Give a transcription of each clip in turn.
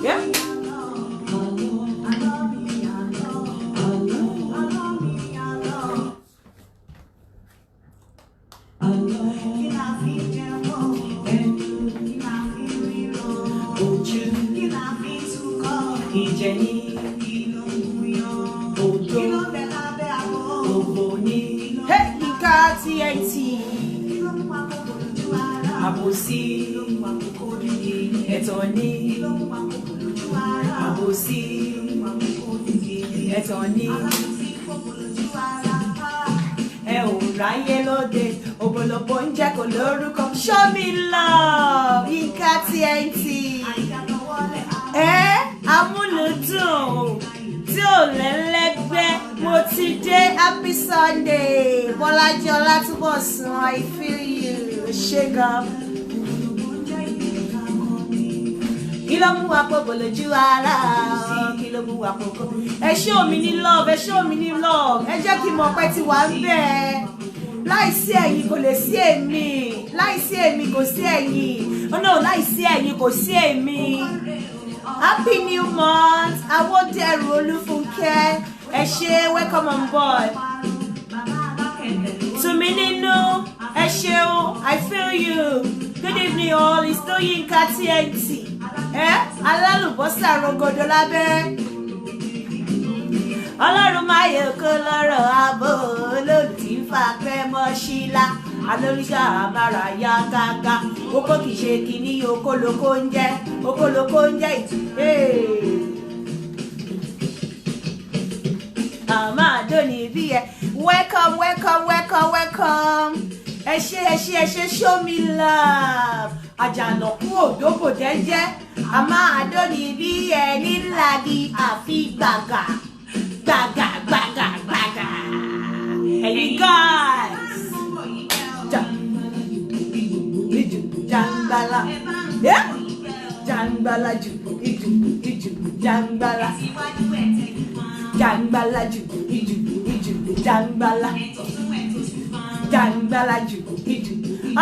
Yeah. Hey, Yinka TNT. Àbòsí, ẹ̀tàn ni. Àbòsí, ẹ̀tàn ni. Ẹ ò ráyé lóde, òbòlòbò ń jẹ́ kò lórúkọ. Show me love, Yinka TNT. Ẹ amúlùdùn tí ò lẹ́lẹ́gbẹ́, mo ti dé. Happy Sunday, Bọ́lájí Ọlátúbọ̀sún, I feel you, ṣé gan. Kí ló mú wa pòpò lójú ara? Kí ló mú wa pòpò? Ẹ show mi ní love, ẹ show mi ní love, ẹ jẹ́ kí n mọ̀ pé ti wà ń bẹ̀. Láìsí ẹ̀yin kò lè sí èmi, láìsí èmi kò sí ẹ̀yin, oh no, láìsí ẹ̀yin kò sí èmi. Happy new month, Awódẹ̀rù Olúfúnkẹ́, ẹ ṣé, welcome on board. Tùmí nínú, ẹ ṣeun, I feel you. Good evening all, it's still Yinka TNT. Ẹ alálùbọ́sà rogodo lábẹ́. Ọlọ́run máa yẹ kó lọ́rọ̀ ààbò olóòtú ń fa pẹ́ mọ́ sílá. Alóríṣà àmàrà ya gágá. Oko kìí ṣe kìíní okólókó ń jẹ́, okólókó ń jẹ́ ìtì. Àmọ́ àdóni bí ẹ. Welcome, welcome, welcome, welcome. Ẹ ṣé, ẹ ṣé, ẹ ṣé, show me love. Àjànàkú òdòbò jẹ́jẹ́. Àmọ́ àdóni bí ẹni ńlá di àfi gbàgà. Gbàgà, gbàgà, gbàgà. Ẹ̀yin guys. Ja. Ijù, jàǹgbàlà. Yeah. Jàǹgbàlà jù, ijù, ijù, jàǹgbàlà. Jàǹgbàlà jù, ijù, ijù, jàǹgbàlà. Jàǹgbàlà jù, ijù.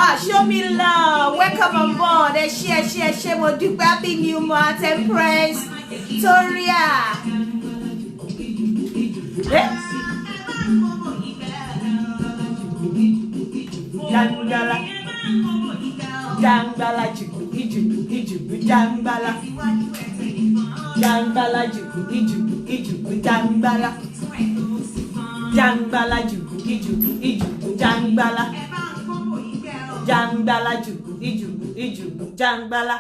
Ah, show me love. Welcome on board. Ẹ ṣé, ẹ ṣé, ẹ ṣé, mo dúpẹ́. Happy new month, Empress Toria. Yeah. Jàǹgbàlà. Jàǹgbàlà jù, ijù, ijù, jàǹgbàlà. Jàǹgbàlà jù, ijù, ijù, jàǹgbàlà. Jàǹgbàlà jù, ijù, ijù, jàǹgbàlà. Jàǹgbàlà jù, ijù, ijù, jàǹgbàlà.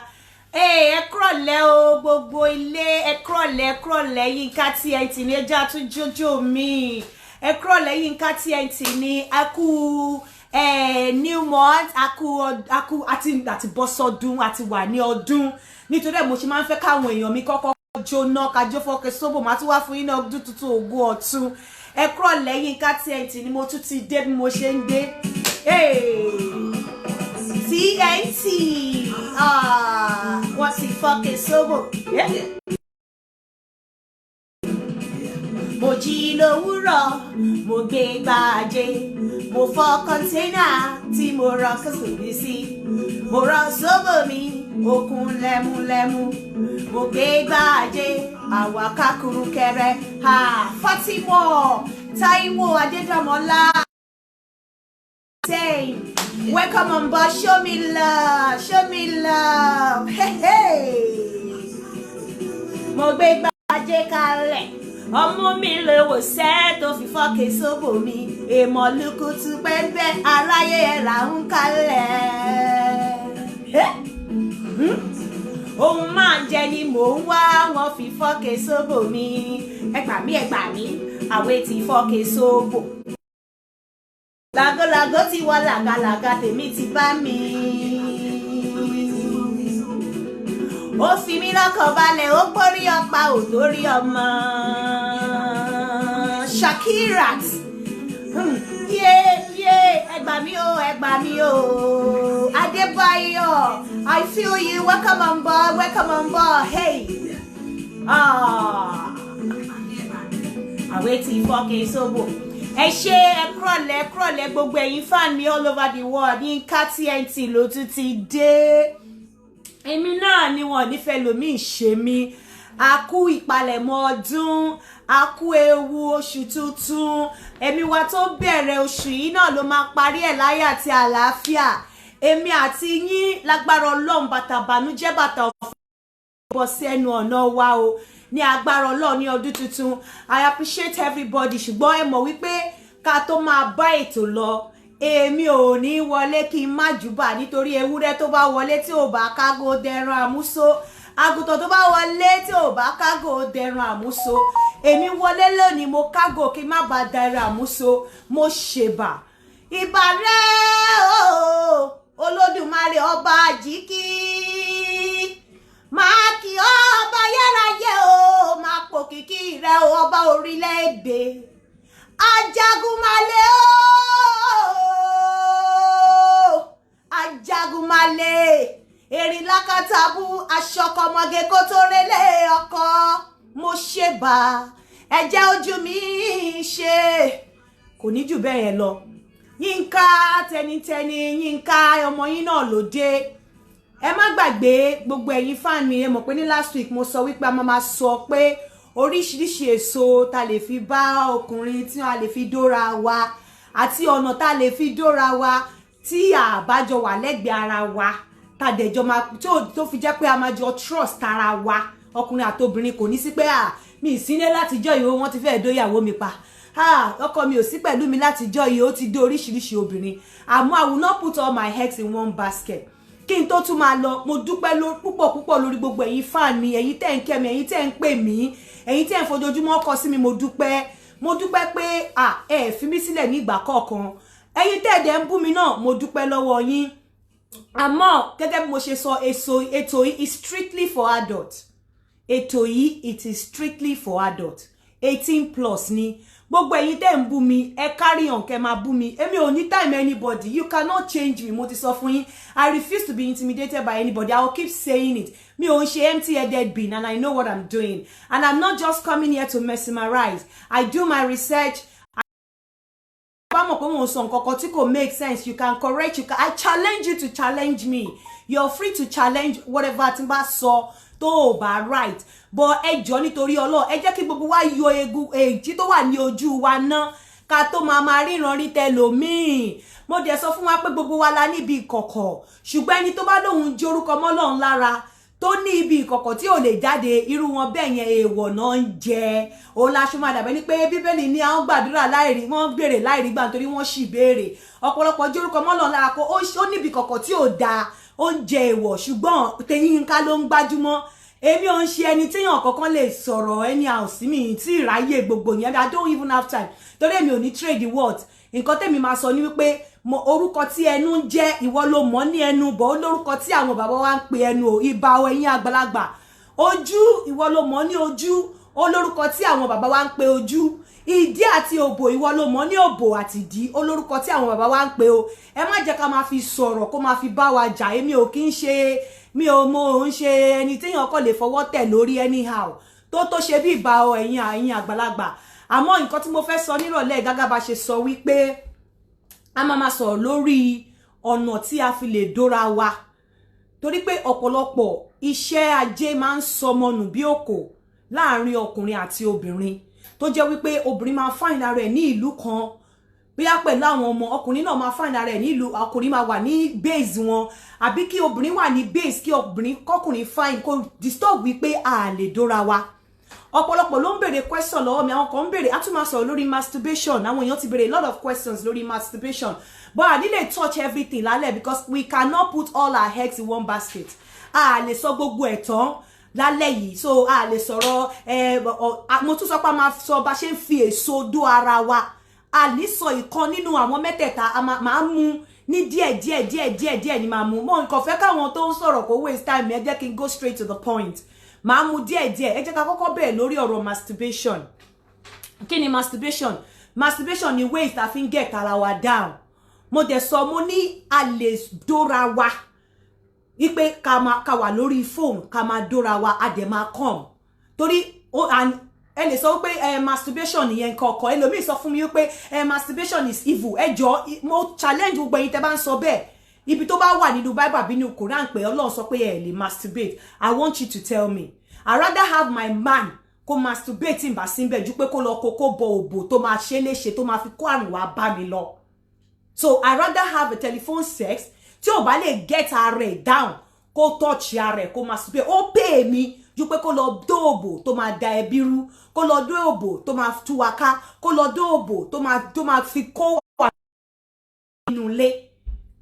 Ẹ kúrọ̀lẹ́ o gbogbo ilé, ẹ kúrọ̀lẹ́, ẹ kúrọ̀lẹ́. Yinka TNT ní ẹjẹ́ àtúnjójó mi. Ẹ kúrọ̀lẹ́, Yinka TNT ní a kú new month, a kú àti bọ́ sọ́dún, àti wà ní ọdún. Nítorí ẹ̀ mo ṣe máa ń fẹ́ káwọn èèyàn mi kọ́kọ́ jóná kájọ́ fọ́kẹ́ sóbò, máa tún wá fún yín ní ọdún tuntun ògo ọ̀tun. Ẹ kúrọ̀lẹ́, Yinka TNT ni mo tún ti dé bí mo ṣe ń dé. TNT, wọ́n ti fọ́kẹ́ sóbò. Mo jí lówùrọ̀, mo gbé gbàjé, mo fọ kọ́ńténà tí mo rọ sóbì sí. Mo rọ sóbò mi, okun lẹ́múlẹ́mú. Mo gbé gbàjé, àwa kákúrú kẹrẹ. Fatima Taiwo Adédàmọ́lá. Say, welcome on board, show me love, show me love. Hey, hey. Mo gbé gbàjé kalẹ̀. Ọmú mi lè wò sẹ́ tó fi fọ́kẹ́ sóbò mi. Èèmọ̀ lukutu pẹ́ńpẹ́ aráyé ẹ̀ là ń kalẹ̀. Ohun máa ń jẹ ni mò ń wá, wọn fi fọ́kẹ́ sóbò mi. Ẹ gbà mí, ẹ gbà mí, àwẹ̀ ti fọ́kẹ́ sóbò. Làgọ́làgọ́ ti wọ làgàlàgà, tèmi ti bá mi. Ó fi mí lọ́kàn balẹ̀, ó gbórí ọ̀pá ò torí ọmọ. Shakirat. Yé yé, ẹ gbà mí o, ẹ gbà mí o. Adébáyọ̀, I feel you, welcome on board, welcome on board, hey. Àwẹ̀ ti fọ́kẹ́ sóbò. Ẹ ṣé, ẹ kúrọ̀lẹ́, ẹ kúrọ̀lẹ́ gbogbo ẹ̀yin fan mi all over the world. Yinka TNT ló tún ti dé. Èmi náà ni wọn ò nífẹ̀ẹ́ lòmíì ṣe mí. A kú ìpalẹ̀mọ́ ọdún, a kú ewu oṣù tuntun. Ẹ̀mí wa tó bẹ̀rẹ̀ oṣù yìí náà ló máa parí ẹ̀ láyọ̀ àti àlàáfíà. Èmi àti yín, lágbára Ọlọ́run, bàtà bànújẹ́, bàtà ọ̀fọ̀ bọ́ sí ẹnu ọ̀nà wa o, ní agbára Ọlọ́run, ní ọdún tuntun. I appreciate everybody. Ṣùgbọ́n ẹ mọ̀ wípé ká tó máa bá ètò lọ, èmi ò ní wọlé kí n má júbà, nítorí ewúrẹ́ tó bá wọlé tí ò bá kágò, dẹran àmúso. Àgùntàn tó bá wọlé tí ò bá kágò, dẹran àmúso. Èmi wọlé lónìí, mo kágò kí n má bàa dẹran àmúso. Mo ṣèbà, ìbà rẹ o, Olódùmarè ọba àjíkí. Máa kí ọba yẹ́ráyé o, máa pòkìkí rẹ o, ọba orílẹ̀-èdè, ajagunmalè o, ajagunmalè erin lákàtàbù, aṣọkọmọge kó tó relé ọkọ. Mo ṣèbà, ẹ̀jẹ̀ ojú mi ṣe kò ní jù bẹ́ẹ̀ yẹn lọ. Yínká Tẹnitẹni, Yínká ọmọ yín náà ló dé. Ẹ má gbàgbé, gbogbo ẹ̀yin fan mi, ẹ mọ̀ pé ní last week mo sọ wípé a máa sọ pé oríṣiríṣi èso ta lè fi bá ọkùnrin, tí a lè fi dóra wa, àti ọ̀nà tá lè fi dóra wa tí a bá jọ wà lẹ́gbẹ̀ẹ́ ara wa, tá dẹ̀jọ máa tó fi jẹ́ pé a máa jọ trust ara wa, ọkùnrin àtobìnrin. Kò ní sí pé à mi ìsínlé látijọ́ yìí, wọ́n ti fẹ́ẹ́ dóyàwó mi pa, ọkọ mi ò sí pẹ̀lú mi látijọ́ yìí, ó ti dé oríṣiríṣi obìnrin. Àmọ́ I will not put all my eggs in one basket. Kí n tó tún máa lọ, mo dúpẹ́ púpọ̀ púpọ̀ lórí gbogbo ẹ̀yin fan mi, ẹ̀yin tẹ́ ń kẹ́ mi, ẹ̀yin tẹ́ ń pè mí, ẹ̀yin tẹ́ ń fojoojúmọ́ kọ sí mi. Mo dúpẹ́, mo dúpẹ́ pé ẹ fi mí sílẹ̀ ní ìgbà kọ̀ọ̀kan. Ẹ̀yin tẹ́ ẹ̀dẹ̀ ń bú mi náà, mo dúpẹ́ lọ́wọ́ yín. Àmọ́ gẹ́gẹ́ bí mo ṣe sọ, èso ètò yìí is strictly for adult. Ètò yìí, it is strictly for adult, 18+ ni. Gbogbo ẹ̀yin tẹ́ ń bú mi, ẹ carry on, kẹ́ máa bú mi. Èmi ò ní time anybody. You cannot change me. Mo ti sọ fún yín, I refuse to be intimidated by anybody. I will keep saying it. Mi ò ń ṣe empty headed being, and I know what I'm doing, and I'm not just coming here to mesmerize. I do my research. Bá mọ̀ pé mò ń sọ nǹkan kan tí kò make sense, you can correct. You can, I challenge you to challenge me. You're free to challenge whatever tí n bá sọ tó o bá right. But ẹ jọ, nítorí Ọlọ́run, ẹ jẹ́ kí gbogbo wa yọ egun èjì tó wà ní ojú wa ná, ká tó máa máa ríran rí tẹlòmíì. Mo dẹ̀ sọ fún wa pé gbogbo wa la níbi ìkọ̀kọ̀, ṣùgbọ́n ẹni tó bá lóun jórúkọ mọ́ Ọlọ́run lára, tó ní ibi ìkọ̀kọ̀ tí ò lè jáde, irú wọn bẹ́ẹ̀ yẹn, èèwọ̀ náà ń jẹ. Òun la ṣe máa dàbẹ́ ní pé Bíbélì ní àwọn gbàdúrà láìrí, wọ́n béèrè láìrí gbà, nítorí wọ́n sì béèrè. Ọ̀pọ̀lọpọ̀ jórúkọ mọ́ Ọlọ́run lára kó ó níbi ìkọ̀kọ̀ tí ò dáa, ó ń jẹ èèwọ̀. Ṣùgbọ́n tẹ̀yìnká ló ń gbájúmọ́. Èmi ò ń ṣe ẹni téèyàn kankan lè sọ̀rọ̀ ẹni àòsí mi tí ìráyè gbogbo yẹn. I don't even have time, torí èmi ò ní trade word. Nǹkan tèmi máa sọ ní wípé orúkọ tí ẹnu ń jẹ́, ìwọ ló mọ̀ ní ẹnu bọ̀, ó lórúkọ tí àwọn bàbá wa ń pe ẹnu o. Ìbà o, ẹ̀yin àgbàlagbà. Ojú, ìwọ ló mọ̀ ní ojú, ó lórúkọ tí àwọn bàbá wa ń pe ojú. Ìdí àti òbò, ìwọ ló mọ̀ ní òbò àti ìdí, ó lórúkọ tí àwọn bàbá wa ń pe o. Ẹ má jẹ́ ká máa fi sọ̀rọ̀ kó máa fi bá wa jà. Èmi ò kí ń ṣe, mi ò mọ òun ṣe ẹni téèyàn kàn lè fọwọ́ tẹ̀ lórí anyhow tó ṣe bí. Ìbà o, ẹ̀yin àgbàlagbà. Àmọ́ nǹkan tí mo fẹ́ sọ nírọ̀lẹ́, gágá bá ṣe sọ wípé a máa máa sọ̀rọ̀ lórí ọ̀nà tí a fi lè dóra wa, torí pé ọ̀pọ̀lọpọ̀ iṣẹ́ ajé máa ń sọmọnù bí òkò láàrin ọkùnrin àti obìnrin, tó jẹ́ wípé obìnrin máa find ara ẹ̀ ní ìlú kan bóyá pẹ̀lú àwọn ọmọ, ọkùnrin náà máa find ara ẹ̀ ní ìlú, ọkùnrin máa wà ní base wọn, àbí kí obìnrin wà ní base, kí obìnrin kọkùnrin find kó disturb wípé a lè dóra wa. Ọ̀pọ̀lọpọ̀ ló ń béèrè question lọ́wọ́ mi. Àwọn kan ń béèrè, a tún máa sọ̀rọ̀ lórí masturbation. Àwọn èèyàn ti béèrè a lot of questions lórí masturbation, but I didn't touch everything lálẹ́ because we cannot put all our eggs in one basket. A lè sọ gbogbo ẹ̀ tán lálẹ́ yìí, so a lè sọ̀rọ̀ ẹ. Mo tún sọ pé a máa sọ bá ṣe ń fi èso dó ara wa. A ní sọ ìkan nínú àwọn mẹ́tẹ̀ẹ̀ta, a máa mú ní díẹ̀ díẹ̀ díẹ̀ díẹ̀ díẹ̀ ni máa mú. Mo nǹkan fẹ́ káwọn tó ń sọ̀rọ̀ kó waste time. Ẹ jẹ́ kí n go straight to the point. Máa mú díẹ̀ díẹ̀. Ẹ jẹ́ ká kọ́kọ́ bẹ̀rẹ̀ lórí ọ̀rọ̀ masturbation. Kí ni masturbation? Masturbation ni ways ta fi ń get ara wa down. Mo dẹ̀ sọ, mo ní a lè dóra wa wípé ká máa ká wà lórí phone, ká máa dóra wa, a dẹ̀ máa come. Torí ẹ lè sọ wípé ẹ masturbation yẹn, nǹkan ọkọ ẹlòmíì sọ fún mi wípé ẹ masturbation is evil. Ẹ jọ, mo challenge gbogbo ẹ̀yin tẹ́ bá ń sọ bẹ́ẹ̀. Ibi tó bá wà nínú Bible àbí nínú Quran pé Ọlọ́run sọ pé ẹ lè masturbate, I want you to tell me. I rather have my man kó masturbate tí n bá sí níbẹ̀ ju pé kó lọ kókó bọ òbò tó máa ṣe léṣe, tó máa fi kó àrùn wá bá mi lọ. So I rather have a telephone sex. Tí ò bá lè get ara ẹ̀ down, kó touch ara ẹ̀, kó masturbate, ó pè mí ju pé kó lọ dóòbò tó máa da ẹbí rú, kó lọ dóòbò tó máa tú wa ká, kó lọ dóòbò tó máa fi kó wà nínú ilé.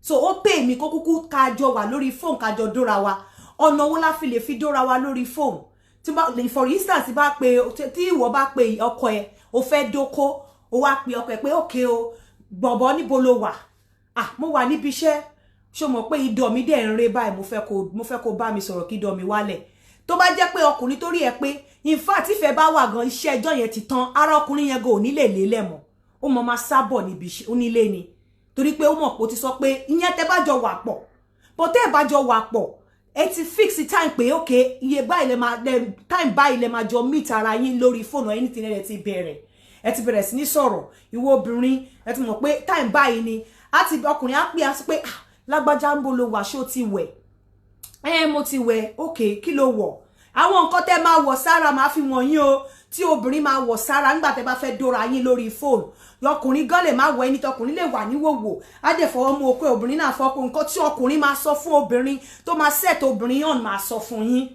So ó pè mí kó kúkú kájọ wà lórí fóònù, kájọ dóra wa. Ọ̀nà wo la fi lè fi dóra wa lórí fóònù? Tí bá, for instance, tí bá pe, tí ìwọ bá pe ọkọ ẹ, o fẹ́ dóko, o wá pe ọkọ ẹ pé, "Okay o, bọ̀bọ̀, níbo lo wà?" "Ah, mo wà níbi iṣẹ́. Ṣó mọ̀ pé idọ̀ mi dẹ̀ ń re báyìí? Mo fẹ́ kó bá mi sọ̀rọ̀ kí idọ̀ mi wálẹ̀." Tó bá jẹ́ pé ọkùnrin tó rí ẹ pé, in fact, ìfẹ́ bá wà gan, iṣẹ́ ẹjọ́ yẹn ti tán, ara ọkùnrin yẹn gan ò ní lè lélẹ̀ mọ́, ó mọ̀ máa sábọ̀ níbi onílé ni, torí pé ó mọ̀ pé ó ti sọ pé ìyẹn tẹ́ bá jọ wà pọ̀. But tẹ́ ẹ̀ bá jọ wà pọ̀, ẹ ti fix time pé ok, iye báyìí lẹ máa, time báyìí lẹ máa jọ meet ara yín lórí fóònù, anything. Ẹ ti bẹ̀rẹ̀, ẹ ti bẹ̀rẹ̀ sí ní sọ̀rọ̀. Ìwọ obìnrin, ẹ ti mọ̀ pé time báyìí ni á ti, ọkùnrin á pè á sí pé, "Ah, lágbájá, ń bo lo wà? Ṣó ti wẹ̀?" "Ẹ mo ti wẹ̀." "Ok, kí ló wọ̀?" Àwọn nǹkan tẹ́ máa wọ̀ sára, máa fi wọ̀nyí o, tí obìnrin máa wọ̀ sára nígbà tẹ́ bá fẹ́ dóra yín lórí fóònù. Ọkùnrin gan lè má wọ ẹni, tọkùnrin lè wà níwòwò, á dẹ̀ fọwọ́ mú okó, obìnrin náà fọwọ́. Nǹkan tí ọkùnrin máa sọ fún obìnrin tó máa set obìnrin on, máa sọ fún yín.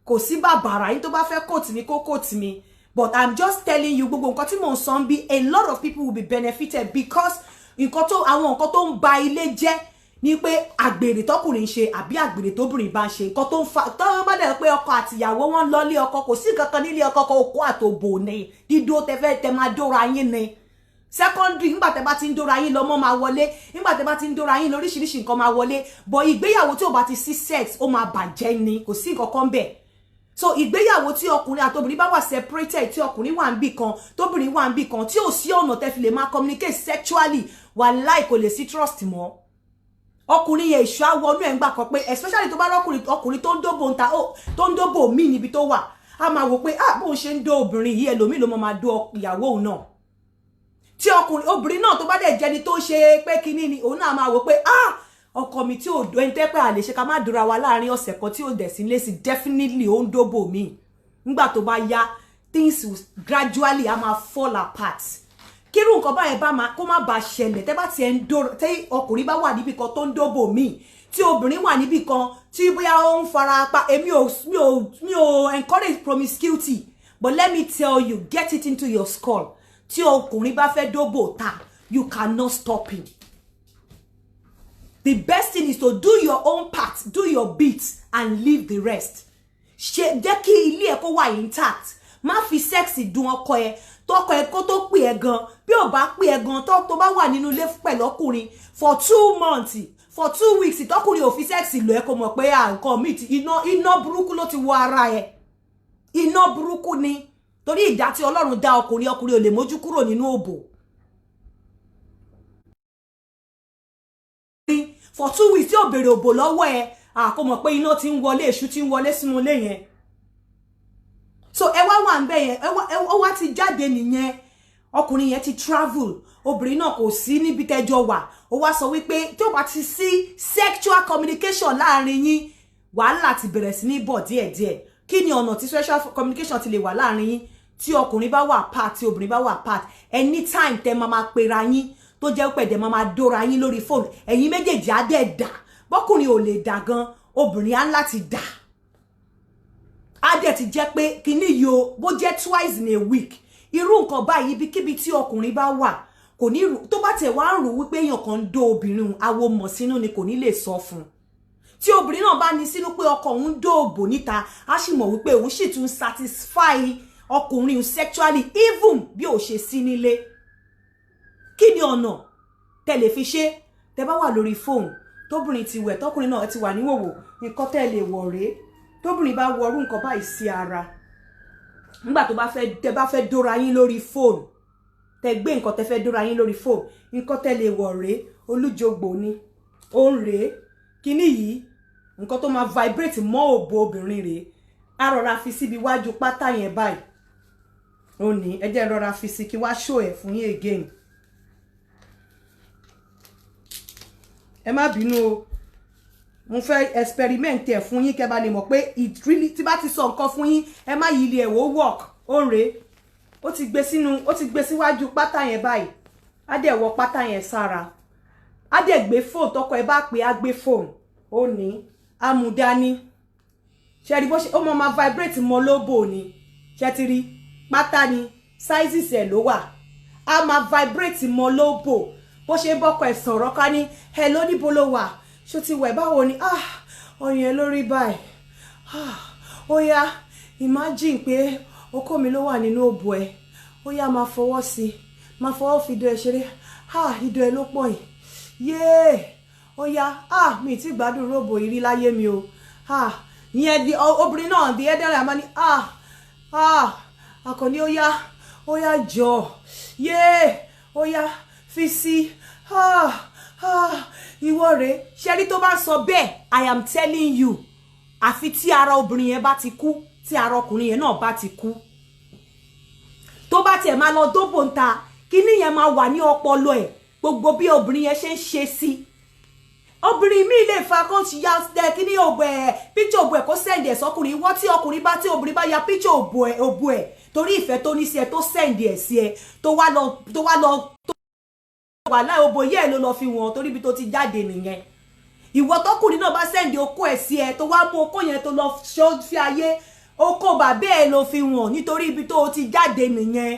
Kò sí bàbàrà yín tó bá fẹ́ quote mi, kó quote mi, but I'm just telling you, gbogbo nǹkan tí mò ń sọ ń bí, a lot of people will be benefited, because nǹkan tó, àwọn nǹkan tó ń ba ilé jẹ́ ní pé àgbèrè tọkùnrin ń ṣe àbí àgbèrè tóbìnrin bá ń ṣe. Nǹkan tó ń fa tọ́wọ́n bá dẹ̀ pé ọkọ àtìyàwó wọn lọ lé ọkọ, kò sí nǹkan kan nílé ọkọ kan, okó àtòbò ni. Dídó tẹfẹ́ tẹ máa dóra yín ni secondary. Nígbà tẹ bá ti ń dóra yín, lọ́mọ máa wọlé. Nígbà tẹ bá ti ń dóra yín, lóríṣiríṣi nǹkan máa wọlé. But ìgbéyàwó tí ò bá ti sí sex, ó máa bàjẹ́ ni, kò sí nǹkan kan bẹ́ẹ̀. So ìgbéyàwó tí ọkùnrin àti obìnrin bá wà separated, tí ọkùnrin wà níbì kan, tóbìnrin wà níbì kan, tí ò sí ọ̀nà tẹ́ fi lè máa communicate sexually, wàláì, kò lè sí trust mọ́. Ọkùnrin yẹn, ìṣọ́ àwọnú ẹ̀ ń gbà kan pé, especially tó bá rọ́kùnrin, ọkùnrin tó ń dóbò ń ta, tó ń dóbò míì níbi tó wà, á máa wò pé, ah, bóun ṣe ń dó obìnrin yìí, ẹlòmíì ló máa dó ìyàwó òun náà. Tí ọkùnrin, obìnrin náà tó bá dẹ̀ jẹni tó ṣe pé kinní ni, òun náà máa wò pé, ah, ọkọ mi tí ò ẹni tẹ́ pé a lè ṣe ká má dúra wa láàrin ọ̀sẹ̀ kan, tí ò dẹ̀ sí lé sí, definitely ó ń dóbò míì. Nígbà tó bá yá, things will gradually á máa fall apart. Kírú nǹkan báyẹn bá máa kó má bàa ṣẹlẹ̀, tẹ́ bá tiẹ̀ ń dó, tẹ́ ọkùnrin bá wà níbì kan tó ń dóbò míì, tí obìnrin wà níbì kan tí bóyá ó ń fara pa, èmi ò mi ò mi ò encourage promiscuity, but let me tell you, get it into your skull, tí ọkùnrin bá fẹ́ dóbò ta, you cannot stop him. The best thing is to do your own part, do your bit and leave the rest. Ṣe jẹ́ kí ilé ẹ̀ kó wà intact. Má fi sex dùn ọkọ ẹ. Tọkọ ẹ kó tó pè ẹ gan, bí ò bá pè ẹ gan, tó bá wà nínú ilé pẹ̀lú ọkùnrin for 2 months, for 2 weeks, tọkùnrin ò fi sex lò ẹ, kó mọ̀ pé à nǹkan míì ti iná burúkú ló ti wọ ara ẹ. Iná burúkú ni, torí ìdá tí Ọlọ́run dá ọkùnrin, ọkùnrin ò lè mójú kúrò nínú òbò for 2 weeks tí ò béèrè òbò lọ́wọ́ ẹ, kó mọ̀ pé iná ti ń wọlé, èṣù ti ń wọlé sínú ilé yẹn. So ẹ wá wà ń bẹ yẹn, ẹ wá ti jáde nìyẹn, ọkùnrin yẹn ti travel, obìnrin náà kò sí níbi tẹ́jọ wà. Ó wá sọ wípé tí ó bá ti sí sexual communication láàrin yín, wàhálà ti bẹ̀rẹ̀ sí ní bọ̀ díẹ̀díẹ̀. Kí ni ọ̀nà tí sexual communication ti lè wà láàrin yín? Tí ọkùnrin bá wà part, tí obìnrin bá wà part, anytime tẹ́ máa máa pera yín, tó jẹ́ pé ẹ̀dẹ̀ máa máa dóra yín lórí fóònù, ẹ̀yin méjèèjì á dẹ̀ dà. Bọ́kùnrin ò lè dà gan, obìnrin á láti dà. Á dẹ̀ ti jẹ́ pé kíní yìí o, bó jẹ́ twice in a week, irú nǹkan báyìí, ibikíbi tí ọkùnrin bá wà, kò ní rò. Tó bá tẹ̀ wá ń rò wípé èèyàn kan ń dó obìnrin òun, awo mọ̀ sínú ni, kò ní lè sọ fún un. Tí obìnrin náà bá ní sínú pé ọkọ òun dóòbò níta, á sì mọ̀ wípé òun sì tún satisfy ọkùnrin sexually even bí ò ṣe sí nílé. Kí ni ọ̀nà tẹ́ lè fi ṣe? Tẹ́ bá wà lórí fóònù, tóbìnrin ti wẹ̀, tọkùnrin náà ti wà níwòwò, nǹkan tẹ́ lè wọ̀ rèé. Tóbìnrin bá wọrú nǹkan báyìí sí ara nígbà tó bá fẹ́, tẹ́ bá fẹ́ dóra yín lórí fóònù, tẹ́ gbé nǹkan tẹ́ fẹ́ dóra yín lórí fóònù, nǹkan tẹ́ lè wọ̀ rèé. Olújogbo ni ó ń rèé. Kíní yìí, nǹkan tó máa vibrate mọ́ òbò obìnrin rèé. Á rọra fi síbi iwájú pátá yẹn báyìí. Ó ní ẹ jẹ́ rọra fi sí kí wá show ẹ̀ fún yín again. Ẹ má bínú o. Mo fẹ́ experiment ẹ̀ fún yín kẹ́ bá lè mọ̀ pé it really, tí bá ti sọ nǹkan fún yín, ẹ má yí ilé ẹ̀ wò, work. Ó ń rèé, ó ti gbé sínú, ó ti gbé síwájú pátá yẹn báyìí. Á dẹ̀ wọ pátá yẹn sára, á dẹ̀ gbé fóònù. Tọkọ ẹ bá pè, á gbé fóònù, ó ní amúdání. Ṣe rí bó ṣe ó mọ máa vibrate mọ lóbò ni? Ṣe ti rí? Pátá ni, sizes ẹ̀ ló wà. Á máa vibrate mọ lóbò. Bó ṣe ń bọ́kọ ẹ̀ sọ̀rọ̀, ká ní, "Hello, níbo ló wà? Ṣó ti wẹ̀? Báwo ni? Ah, ọyàn ẹ lórí báyìí. Ah, ó yá, imagine pé okó mi ló wà nínú òbò ẹ. Ó yá, máa fọwọ́ sí i, máa fọwọ́ fi idọ̀ ẹ ṣeré. Ah, idọ̀ ẹ ló pọ̀ yìí. Yéè, ó yá, ah, mi ti gbádùn róbò ìrí láyé mi o." Ah, ìyẹn di obìnrin náà di ẹdẹrẹ àmọ́ ní, "Ah, ah, Àkànní, ó yá, ó yá, jọ, yéè, ó yá, fi sí. Ah, ah, ìwọ rèé." Ṣẹ́rí tó bá sọ bẹ́ẹ̀, I am telling you, àfi tí ara obìnrin yẹn bá ti kú, tí ara ọkùnrin yẹn náà bá ti kú, tó bá tiẹ̀ máa lọ dóbò ń ta, kíní yẹn máa wà ní ọpọlọ ẹ̀, gbogbo bí obìnrin yẹn ṣe ń ṣe sí. Obìnrin míì lè fa kó ti ya kíní òbò ẹ̀, picture òbò ẹ̀, kó send ẹ̀ sọkùnrin. Wọ́n tí ọkùnrin bá, tí obìnrin bá ya picture òbò ẹ̀ torí ìfẹ́ tó ní sí ẹ, tó send ẹ̀ sí ẹ, tó wá lọ tó wà láì, òbò yẹ́ ẹ̀ ló lọ fi wọ̀n torí ibi tó ti jáde nìyẹn. Ìwọ tọkùnrin náà bá send okó ẹ̀ sí ẹ, tó wá mú okó yẹn tó lọ fi ayé, okó bàbá ẹ̀ ló fi wọ̀n nítorí ibi tó ti jáde nìyẹn.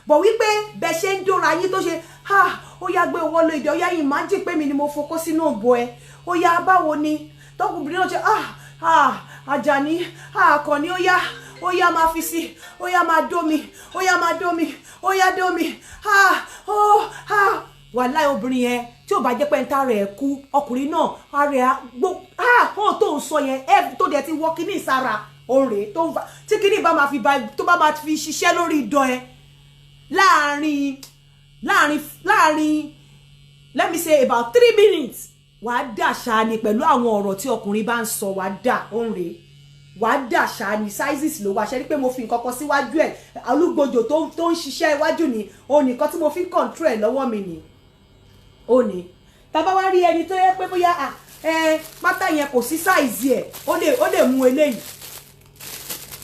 Bọ̀ wípé bẹ ṣe ń dóra yín tó ṣe, ha, ó yá, gbé owó lọ ìdí, ó yá, imagine pé mi ni mo fokó sínú òbò ẹ. Ó yá, báwo ni? Tọkùnrin náà ṣe, "Ah, ah, Àjàní, ah, Àkànní, ó yá, ó yá, máa fi sí, ó yá, máa dó mi, ó yá, máa dó mi, ó yá, dó mi, ah, ó, ah." Wàláì, obìnrin yẹn, tí ò bá jẹ́ pé ń ta rẹ̀ kú, ọkùnrin náà ara ẹ̀ gbó. Ah, ó tó ń sọ yẹn ẹ, tó dẹ̀ ti wọ kíní ìsara òrè tó ń fa, tí kíní bá máa fi ba, tó bá máa fi ṣiṣẹ́ lórí idán ẹ láàrin, let me say about 3 minutes, wàá dà ṣáá ni. Pẹ̀lú àwọn ọ̀rọ̀ tí ọkùnrin bá ń sọ, wàá dà òǹrè, wàá dà ṣáá ni. Sizes ló wà. Ṣe rí pé mo fi nǹkan kan síwájú ẹ̀? Alúgbòjò tó ń ṣiṣẹ́ iwájú ni òun nìkan tí mo fi ń control ẹ̀ lọ́wọ́ mi ni. Ó ní tàbá wá rí ẹni tó yẹ pé bóyá ẹ pátá yẹn kò sí size ẹ̀, ó lè mú eléyìí,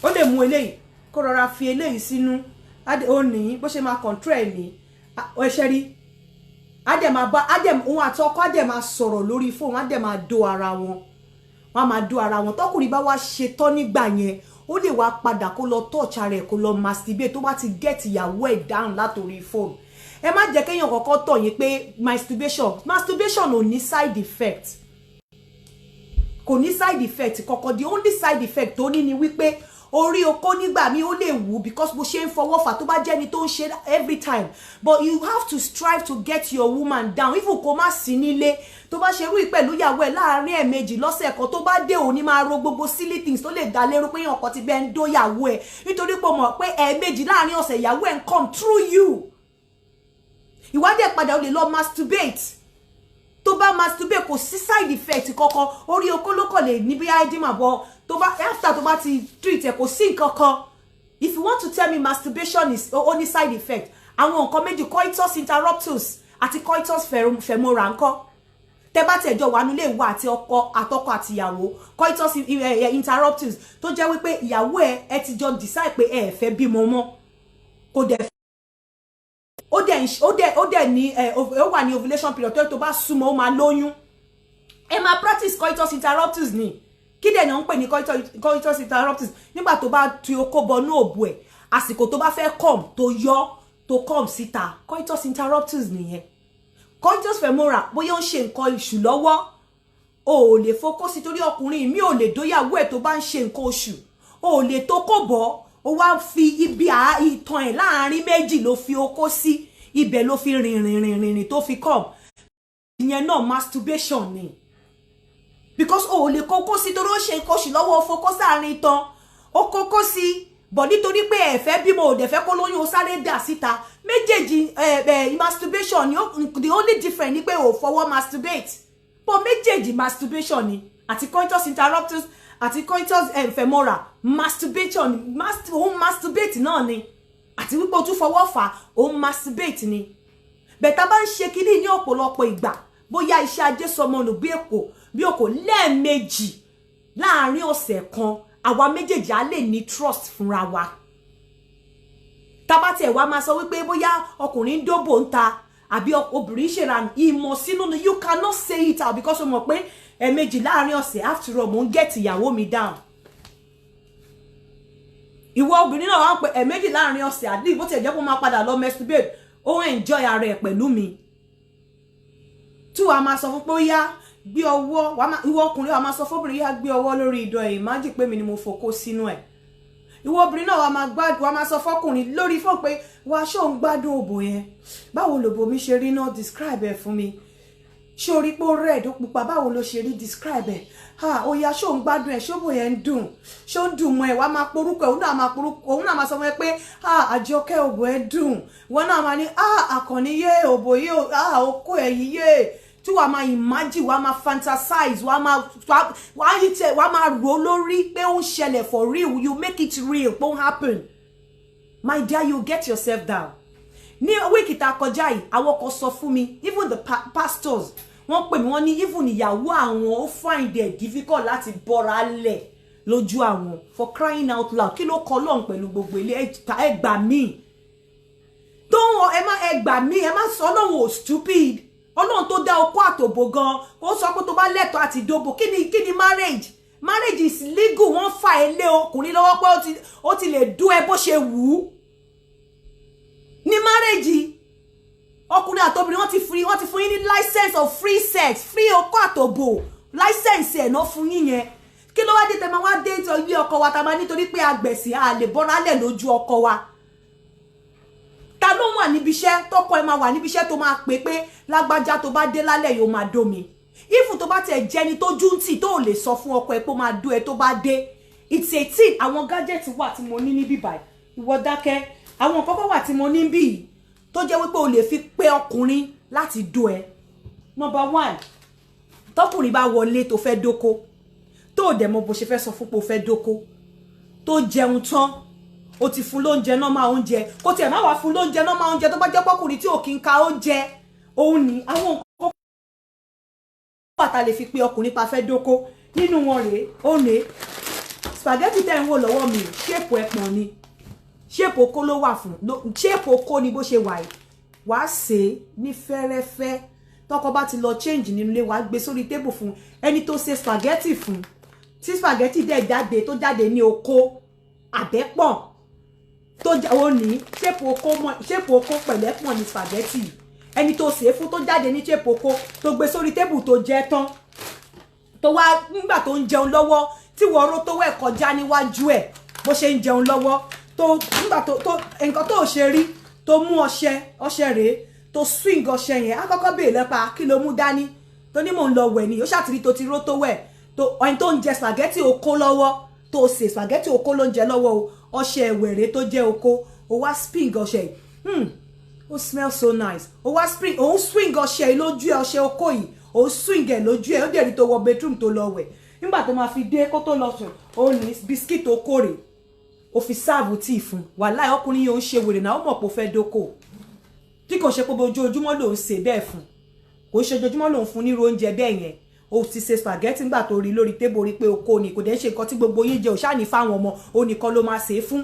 ó lè mú eléyìí, kó rọra fi eléyìí sínú. Ó ní bó ṣe máa control ẹ̀ ní. Ẹ ṣe rí, á dẹ̀ máa bá, á dẹ̀, òun àti ọkọ á dẹ̀ máa sọ̀rọ̀ lórí fóònù, á dẹ̀ máa dó ara wọn, wọ́n á máa dó ara wọn. Tọkùnrin bá wá ṣe tán nígbà yẹn, ó lè wá padà kó lọ touch ara ẹ̀, kó lọ masturbate, tó bá ti get ìyàwó ẹ̀ down látòrí fóònù. Ẹ má jẹ́ kéèyàn kọ́kọ́ tọ̀ yín pé masturbation ò ní side effect, kò ní side effect kọ̀kọ̀. The only side effect tó ní ni wípé orí okó nígbà míì ó lè wú, because bó ṣe ń fọwọ́ fà, tó bá jẹ́ni tó ń ṣe every time. But you have to strive to get your woman down, even kó má sí nílé. Tó bá ṣe irú ìpẹ̀lú ìyàwó ẹ̀ láàárín ẹ̀ẹ̀mejì lọ́sẹ̀ kan, tó bá dé, òní máa ro gbogbo silly things tó lè dá lérò pé èèyàn kan ti bẹ́ẹ̀ ń dó ìyàwó ẹ̀, nítorí pé o mọ̀ pé ẹ̀ẹ̀mejì láàárín ọ̀sẹ̀, ìyàwó ẹ̀ ń come through you. Ìwádìí ẹ̀ padà, ó lè lọ masturbate. Tó bá masturbate, kò sí side effect kankan. Orí okó ló kàn lè ní bí edema bọ, tó bá, after tó bá ti treat ẹ, kò sí nǹkan kan. If you want to tell me masturbation is only side effect, àwọn nǹkan méjì, coitus interruptus àti coitus femoral ńkọ́? Tẹ́ bá tẹ̀jọ́ wà nílé ìwà àti ọkọ, àtọkọ àtìyàwó, coitus interruptus, tó jẹ́ wípé ìyàwó ẹ, ẹ ti jọ decide pé ẹ fẹ́ bímọ mọ́, kò dẹ̀, ó dẹ̀ ní ẹ, ó wà ní ovulation period, tó bá súnmọ́, ó máa lóyún. Ẹ máa practice coitus interruptus ni. Kí dẹ̀ náà ń pè ní coitus interruptus? Nígbà tó bá tu okó bọnú òbò ẹ̀, àsìkò tó bá fẹ́ come, tó yọ, tó come síta, coitus interruptus nìyẹn. Coitus femoral, bóyá ó ń ṣe nǹkan oṣù lọ́wọ́, o ò lè focus torí ọkùnrin mi ò lè dóyàwó ẹ̀ tó bá ń ṣe nǹkan oṣù. O ò lè tó kò bọ́, ó wá fi ibi ìtàn ẹ̀ láàrin méjì ló fi okó sí, ibẹ̀ ló fi rìn rìn rìn rìn rìn tó fi come. Ìyẹn náà masturbation ni, because o ò lè kókó sí torí ó ṣe nǹkan oṣù lọ́wọ́, ó fokó sáàrin itan, ó kókó sí bọ̀ nítorí pé ẹ fẹ́ bímọ, ò dẹ̀ fẹ́ kó lóyún, ó sáré dà síta. Méjèèjì ẹ ẹ masturbation ni. The only difference ni pé ò fọwọ́ masturbate, but méjèèjì masturbation ni. Àti coitus interruptus àti coitus femoral, masturbation, òun masturbate náà ni. Àti wípé o tún fọwọ́ fà, òun masturbate ni. Bẹ̀tà bá ń ṣe kínní ní ọ̀pọ̀lọpọ̀ ìgbà, bóyá iṣẹ́ ajé sọmọ nù bí èkó, Bí òkò lẹ́ẹ̀mejì láàrin ọ̀sẹ̀ kan, àwa méjèèjì á lè ní trust fúnra wa. Tá bá tiẹ̀ wá máa sọ wípé bóyá ọkùnrin ń dóbò ń ta àbí obìnrin ṣèrànù, ìmọ̀ sínú ni. You cannot say it out because o mọ̀ pé ẹ̀ẹ̀mejì láàrin ọ̀sẹ̀, after all, mò ń get ìyàwó mi down. Ìwọ obìnrin náà wá ń pè ẹ̀ẹ̀mejì láàrin ọ̀sẹ̀, at least, bó tiẹ̀ jẹ́ kó máa padà lọ masturbate, ó ń enjoy ara ẹ̀ pẹ̀lú mi. Tí wàá máa sọ fún pé ó yá, gbé ọwọ́, ìwọ ọkùnrin, wàá máa sọ fóbìnrin, yá, gbé ọwọ́ lórí ìdọ̀ ẹ̀, imagine pé mi ni mo fòkó sínú ẹ̀. Ìwọ obìnrin náà, wàá máa gbádùn, wàá máa sọ fọkùnrin lórí fóònù pé, wàá ṣó ń gbádùn òbò yẹn? Báwo lòbò mi ṣe rí náà? Describe ẹ̀ fún mi. Ṣé o rí pé ó red, ó pupa? Báwo ló ṣe rí? Describe ẹ̀. Ha, ó yá, ṣó ń gbádùn ẹ̀? Ṣóbò yẹn ń dùn? Ṣó ń dùn mọ́ ẹ̀? Wàá máa porúkọ ẹ̀, òun náà máa porúkọ, òun náà máa sọ fún ẹ pé, ha, Àjọkẹ́, òbò ẹ̀ dùn. Ìwọ náà máa ní, ah, Àkànní, yé, òbò yé, ah, okó ẹ̀ yìí, yé. Tí wàá máa imagine, wàá máa fantasize, wàá yí tẹ, wàá máa rò lórí pé ó ń ṣẹlẹ̀ for real. You make it real pé ó ń happen. My dear, you get yourself down. Ní week tá a kọjá yìí, àwọn kan sọ fún mi, even the pastors, wọ́n pè mí, wọ́n ní even ìyàwó àwọn, ó find it difficult láti bọ́ra lẹ̀ lójú àwọn. For crying out loud, kí ló kọ lọ́hùn pẹ̀lú gbogbo ilé? Ẹ gbà mí tó ń ẹ má, ẹ gbà mí, ẹ má sọ. Ọlọ́run ò stupid. Ọlọ́run tó dá okó àtòbò gan, ó sọ pé tó bá lẹ́tọ̀ọ́ àti dóbò. Kí ni marriage? Marriage is legal. Wọ́n fà ẹ́ lé ọkùnrin lọ́wọ́ pé ó ti lè dún ẹ bó ṣe wù ú ní marriage. Ọkùnrin àtobìnrin, wọ́n ti fún yín ní license of free sex, free okó àtòbò. License ẹ̀ náà fún yín yẹn. Kí ló wá dé tẹ́ máa wá dé ilé ọkọ wa, tá a máa nítorí pé agbẹ̀sìn, a lè bọ́ra lẹ̀ lójú ọkọ wa? Ta ló wà níbi iṣẹ́, tọkọ ẹ máa wà níbi iṣẹ́, tó máa pè pé, lágbájá, tó bá dé lálẹ́ yóò máa dó mi? If tó bá tiẹ̀ jẹ́ni tó jú ń tì, tó lè sọ fún ọkọ ẹ pé ó máa dó ẹ tó bá dé, it's a thing. Àwọn gadget wà tí mo ní níbí báyìí. Ìwọ dákẹ́. Àwọn kọ́kọ́ wà tí mo ní bí tó jẹ́ wípé o lè fi pé ọkùnrin láti dó ẹ. Number one, tọkùnrin bá wọlé tó fẹ́ dóko, tó dẹ̀ mọ bó ṣe fẹ́ sọ fún pé o fẹ́ dóko, tó jẹun tán, o ti fún lóúnjẹ, normal oúnjẹ, kó tiẹ̀ má wàá fún lóúnjẹ, normal oúnjẹ, tó bá jẹ́ pọ́kùnrin tí ò kí ń ka oúnjẹ, òun ní àwọn nǹkan wà tá lè fi pé ọkùnrin pa fẹ́ dóko. Nínú wọn rèé, ó rèé. Spaghetti tẹ́ ń wò lọ́wọ́ mi, shape ẹpọ̀n ni, shape okó ló wà fún, shape okó ni bó ṣe wà yìí. Wàá sè é ní fẹ́rẹ́fẹ́. Tọkọ bá ti lọ change nínú ilé, wàá gbé sórí table fún ẹni tó ṣe spaghetti fún. Tí spaghetti dẹ̀ jáde, tó jáde ní okó àbẹ́pọ̀n tó ó ní shape okó, shape okó pẹ̀lẹ́pọ̀n ní spaghetti. Ẹni tó ṣe é fún, tó jáde ní shape okó, tó gbé sórí table, tó jẹ tán, tó wá nígbà tó ń jẹun lọ́wọ́, tí wọ́n ró tó wẹ̀ kọjá níwájú ẹ̀ bó ṣe ń jẹun lọ́wọ́, tó nígbà tó nǹkan tó ṣe rí, tó mú ọṣẹ, ọṣẹ rèé, tó swing ọṣẹ yẹn, á kọ́kọ́ béèrè lẹ́pa, kí ló mú dání? Tó ní mò ń lọ wẹ̀ ni. Ó ṣàtìrí tó ti ró tó wẹ̀ tó ẹni tó ń jẹ spaghetti okó lọ́wọ́, tó ṣe spaghetti okó ló ń jẹ lọ́wọ́ o. Ọṣẹ ẹ̀wẹ̀rẹ̀ tó jẹ́ okó, ó wá swing ọṣẹ yìí, ó smell so nice. Ó wá spring, òun swing ọṣẹ yìí lójú ẹ, ọṣẹ okó yìí, ó swing ẹ lójú ẹ. Ó dẹ̀ rí tó wọ bedroom tó lọ wẹ̀. Nígbà tó máa fi dé, kó tó lọ sùn, ó ní biscuit okó rè, ó fi serve tíì fún. Wàláì, ọkùnrin yìí ó ń ṣe wèrè náà. Ó mọ̀ pé ó fẹ́ dóko. Tí kò ṣe pé ojoojúmọ́ lòún ṣe bẹ́ẹ̀ fún, kò ṣe ojoojúmọ́ lòún fún nírú oúnjẹ bẹ́ẹ̀ yẹn. O ti ṣe spaghetti, ńgbà tó rí lórí table, rí pé oko ni, kò dẹ̀ ṣe nǹkan tí gbogbo yín jẹ, ò ṣáà ní fáwọn ọmọ, ó nìkan ló máa ṣe é fún.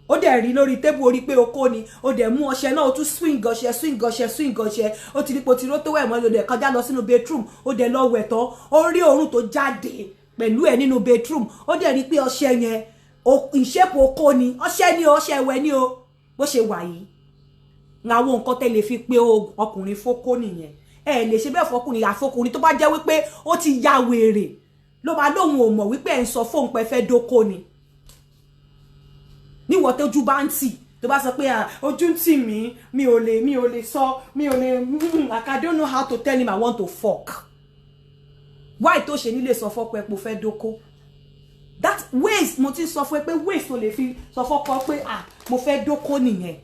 Ó dẹ̀ rí lórí table, ó rí pé oko ni. Ó dẹ̀ mú ọṣẹ náà, ó tún swing ọṣẹ, swing ọṣẹ, swing ọṣẹ. Ó ti rí pé ó ti ró tó wẹ̀ mọ́. Ó dẹ̀ kọjá lọ sínú bedroom, ó dẹ̀ lọ wẹ̀ tán. Ó rí òórùn tó jáde pẹ̀lú ẹ̀ nínú bedroom. Ó dẹ̀ rí pé ọṣẹ yẹn, ìṣẹ́pù oko ni ọṣẹ ni, ọṣẹ ẹ̀wẹ̀ ni o. Bó ṣe wà yìí, àwọn nǹkan tẹ́ lè fi pé ọkùnrin fókó nìyẹn. Ẹ lè ṣe bẹ́ẹ̀ fọkùnrin, àfọkùnrin tó bá jẹ́ wípé ó ti ya wèrè ló máa lóun ò mọ̀ wípé ẹ̀ ń sọ fóun pé fẹ́ dóko ni. Níwọ̀ tójú bá ń tì, tó bá sọ pé ojú ń tì mí, mi ò lè sọ, mi ò lè, like, I don't know how to tell him I want to fuck. Why tó ṣe nílé sọ fọ́kọ ẹ pé o fẹ́ dóko? That ways mo ti sọ fún ẹ pé ways tó lè fi sọ fọ́kọ pé, ah, mo fẹ́ dóko nìyẹn.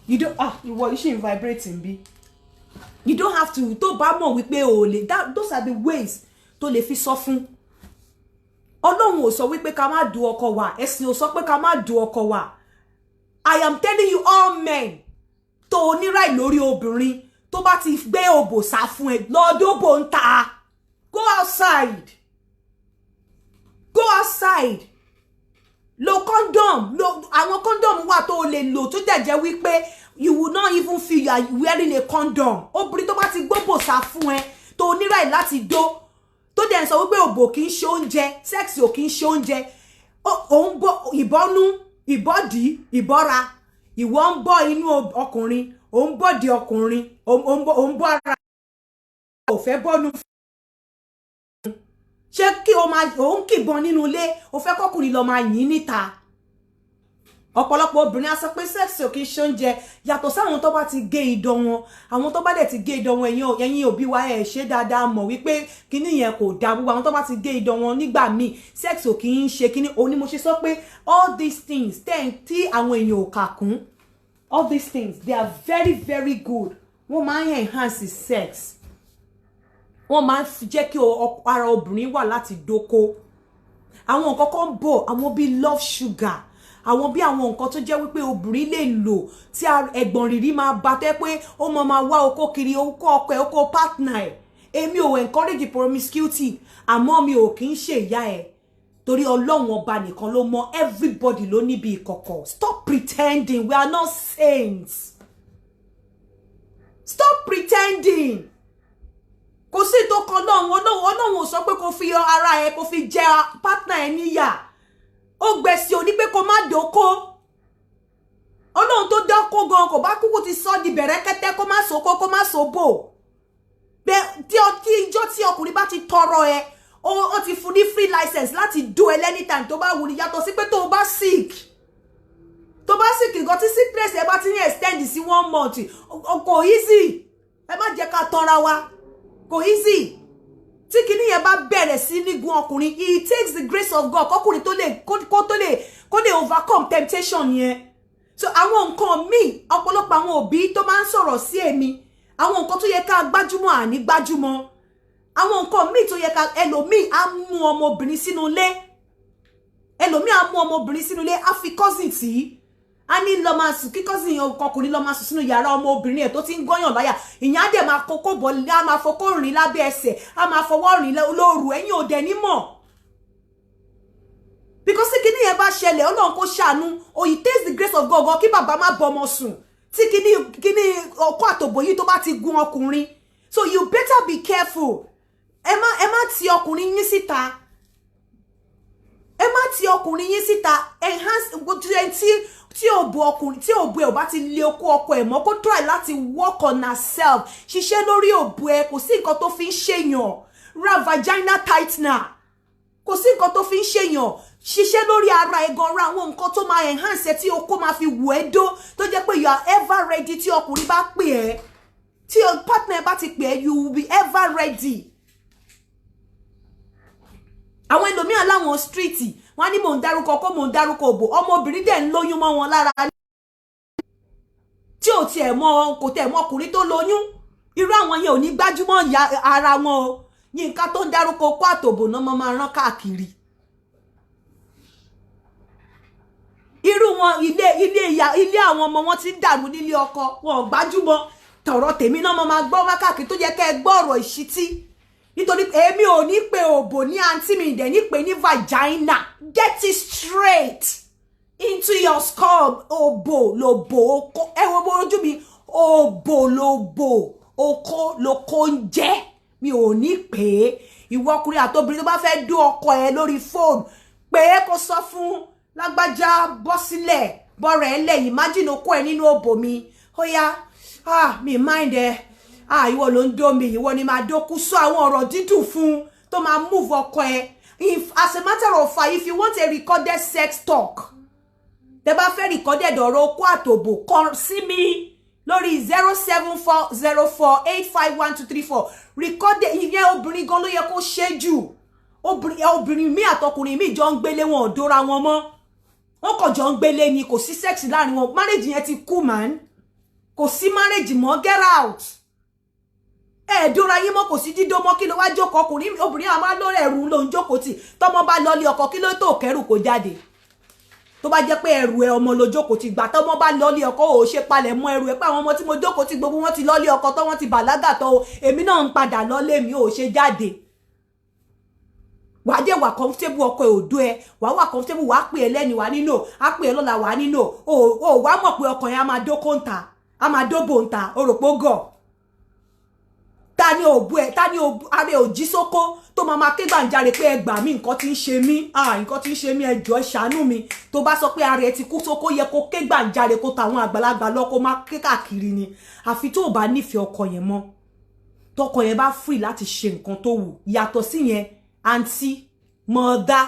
You don't, ah, ìwọ yìí ṣì ń vibrate bí. You don't have to. Tó bá mọ̀ wípé o lè, that those are the ways tó lè fi sọ fún. Ọlọ́run ò sọ wípé ká má du ọkọ wa, ẹ̀sìn ò sọ pé ká má du ọkọ wa. I am telling you, all men tó oníráì lórí obìnrin, tó bá ti gbé òbò sá fún ẹ, lọ́dọ́bò ń ta. Go outside, go outside, lo condom. Lo àwọn condom wà tó o lè lò tó dẹ̀ jẹ́ wípé you will not even feel you are wearing a condom. Obìnrin tó bá ti gbóbò sá fún ẹ, tó ní right láti dó, tó dẹ̀ ń sọ wípé òbò kì í ṣe oúnjẹ, sex ò kì í ṣe oúnjẹ, òun bọ ìbọnú, ìbọdí, ìbọra, ìwọ ń bọ inú ọkùnrin, òun bọ̀dì ọkùnrin, òun bọ ara, ò fẹ́ bọ́nu, ṣé kí o máa òun kìbọn nínú ilé, o fẹ́ kọkùnrin lọ máa yìn níta? Ọ̀pọ̀lọpọ̀ obìnrin á sọ pé sex ò kì í ṣe oúnjẹ, yàtọ̀ sáwọn tó bá ti gé idọ̀ wọn. Àwọn tó bá dẹ̀ ti gé idọ̀ wọn, ẹ̀yin òbí wa, ẹ̀ ṣe dáadáa, mọ̀ wípé kíní yẹn kò dáa. Gbogbo àwọn tó bá ti gé idọ̀ wọn nígbà míì, sex ò kì í ṣe kíní. Òun ni mo ṣe sọ pé all these things tí àwọn èèyàn ò kà kún, all these things, they are very very good. Wọ́n máa ń enhance sex, wọ́n máa ń jẹ́ kí ara obìnrin wà láti dóko. Àwọn nǹkan kan ń bọ̀, àwọn bíi love sugar, àwọn bí àwọn nǹkan tó jẹ́ wípé obìnrin lè lò tí ẹ̀gbọ̀n rìrì máa bá tẹ́ pé ó mọ máa wá okó kiri, okó ọkọ ẹ̀, okó partner ẹ̀. Èmi ò encourage promiscuity, àmọ́ mi ò kì í ṣe ìyá ẹ̀, torí Ọlọ́run Ọba nìkan ló mọ. Everybody ló níbi ìkọ̀kọ̀. Stop pretending we are not saints. Stop pretending. Kò sí tó kan Ọlọ́run. Ọlọ́run ò sọ pé kó fi ara ẹ, kó fi jẹ partner ẹ níyà. Ó gbẹ̀sì òní pé kó má dóko. Ọlọ́run tó dákó gan kò bá kúkú ti sọ di bẹ̀rẹ̀kẹ́tẹ́, kó má sokó, kó má sobò. Tí ijọ́ tí ọkùnrin bá ti tọrọ ẹ, ó ti fún ní free license láti do ẹ anytime tó bá wù ní, yàtọ̀ sí pé tó o bá sick. Tó bá sick nǹkan, tí sickness ẹ bá ti ní extend sí one month, kò easy. Ẹ má jẹ́ ká tanra wa, kò easy. Tí kinní yẹn bá bẹ̀rẹ̀ sí ní gun ọkùnrin, it takes the grace of God kọkùnrin tó lè kó tó lè kó lè overcome temptation yẹn. So àwọn nǹkan míì, ọ̀pọ̀lọpọ̀ àwọn òbí tó máa ń sọ̀rọ̀ sí èmi, àwọn nǹkan tó yẹ ká gbájúmọ́, àní gbájúmọ́ àwọn nǹkan míì tó yẹ ká. Ẹlòmíì á mú ọmọbìnrin sínú ilé, ẹlòmíì á mú ọmọbìnrin sínú ilé, á fi cousin tí a ní lọ máa sùn, kí cousin ọkùnrin lọ máa sùn sínú yàrá ọmọbìnrin ẹ̀ tó ti ń gọ́yàn láyà. Ìyẹn á dẹ̀ máa kókó bọ̀, á máa fọkó rìn lábẹ́ ẹsẹ̀, á máa fọwọ́ rìn lóru. Ẹ̀yin ò dẹ̀ ní mọ̀, because tí kinní yẹn bá ṣẹlẹ̀, Ọlọ́run kó ṣàánú o. It takes the grace of God gan kí bàbá má bọmọ sùn tí kíní ọkọ àtòbò yìí tó bá ti gun ọkùnrin. So you better be careful. Ẹ má ti ọkùnrin yín síta, ẹ má ti ọkùnrin yín síta. Enhance tí òbò ọkùnrin, tí òbò ẹ ò bá ti lé okó ọkọ ẹ mọ́, kó try láti work on herself, ṣiṣẹ́ lórí òbò ẹ. Kò sí nǹkan tó fi ń ṣèyàn. Ra vagina tightener. Kò sí nǹkan tó fi ń ṣèyàn. Ṣiṣẹ́ lórí ara ẹ gan. Ra àwọn nǹkan tó máa enhance ẹ, tí okó máa fi wù ẹ́ dó, tó jẹ́ pé you are ever ready. Tí ọkùnrin bá pè ẹ́, tí partner bá ti pè ẹ́, you will be ever ready. Àwọn ẹlòmíràn láwọn street, wọn ní mò ń dárúkọ kó mò ń dárúkọ òbò. Ọmọbìnrin dẹ̀ ń lóyún mọ́ wọn lára tí ò tiẹ̀ mọ, kò tẹ̀ mọ ọkùnrin tó lóyún. Irú àwọn yẹn ò ní gbájúmọ́ ara wọn o. Yínká tó ń dárúkọ kó àtòbò náà mọ́ máa rán káàkiri. Irú wọn, ilé àwọn ọmọ wọn ti ń dàrú nílé ọkọ wọn, ò gbájúmọ́ tọ̀rọ̀ tèmi náà mọ́ máa gbọ́ wákàkiri tó jẹ́ kẹ́ ẹ gbọ́ ọ̀rọ̀ ìṣítí, nítorí èmi ò ní pe òbò ní àǹtí mi, ìdẹ̀ ní pe ní vagina. Get it straight into your skull. Òbò lòbò, oko ẹ wo ojú mi, òbò lòbò, oko lòko ń jẹ́. Mi ò ní pè é. Ìwọ ọkùnrin àtobìnrin tó bá fẹ́ dún ọkọ ẹ lórí fóònù, pé kó sọ fún lágbájá, bọ́ sílẹ̀, bọ́rẹ̀ ẹ lẹ̀, imagine okó ẹ nínú òbò mi, ó yá, ah, mi mind ẹ, ah, ìwọ ló ń dó mi, ìwọ ni máa dókú. Sọ àwọn ọ̀rọ̀ dídùn fún tó máa move ọkọ ẹ. If, as a matter of fact, if you want a recorded sex talk, tẹ bá fẹ́ recorded ọ̀rọ̀ okó àtòbò, kàn sí mi lórí 07404851234. Recorded ìyẹn, obìnrin gan ló yẹ kó ṣe jù. Obìnrin mi àtọkùnrin mi jọ ń gbélé, wọn ò dóra wọn mọ́, wọn kàn jọ ń gbélé ni, kò sí sex láàrin wọn. Marriage yẹn ti kú, man. Kò sí marriage mọ́. Get out. Ẹ dóra yín mọ́, kò sí dídó mọ́. Kí ló wá jókòó? Ọkùnrin, obìnrin àmọ́ lórí ẹ̀rù ló ń jókòó tì. Tọmọ bá lọ lé ọkọ, kí ló tó kẹrù kó jáde? Tó bá jẹ́ pé ẹrù ẹ ọmọ ló jókòó ti gbà, tọmọ bá lọ lé ọkọ, ò ṣe palẹ̀ mọ́ ẹrù ẹ pé àwọn ọmọ tí mo jókòó ti, gbogbo wọn ti lọ lé ọkọ tó, wọn ti bàlágà tó o, èmi náà ń padà lọ lé mi, ò ṣe jáde? Wàá dẹ̀ wà comfortable, ọkọ ẹ̀ òdo ẹ, wàá wà comfortable, wàá pè é lẹ́ni, wàá nínú, á pè é lọ́la, wàá nínú. O wàá mọ̀ pé ọkọ yẹn á máa dókó ń ta, á máa dóbò ń ta. O rò pé ó gọ̀. Ta ni òbú ẹ? Ta ni ara ẹ ò jí sóko tó máa máa ké gbàǹjarè pé, "Ẹ gbà mí, nǹkan tí ń ṣe mí, ah, nǹkan tí ń ṣe mí, ẹ jọ̀ọ́, ẹ ṣàánú mi"? Tó bá sọ pé ara ẹ ti kú sóko, yẹ kó ké gbàǹjarè, kó tàwọn àgbàlagbà lọ, kó máa ké káàkiri ni. Àfi tó o bá nífẹ̀ẹ́ ọkọ yẹn mọ́, tọkọ yẹn bá free láti ṣe nǹkan tó wù. Yàtọ̀ sí yẹn, àǹtí mọ̀ọ́dá,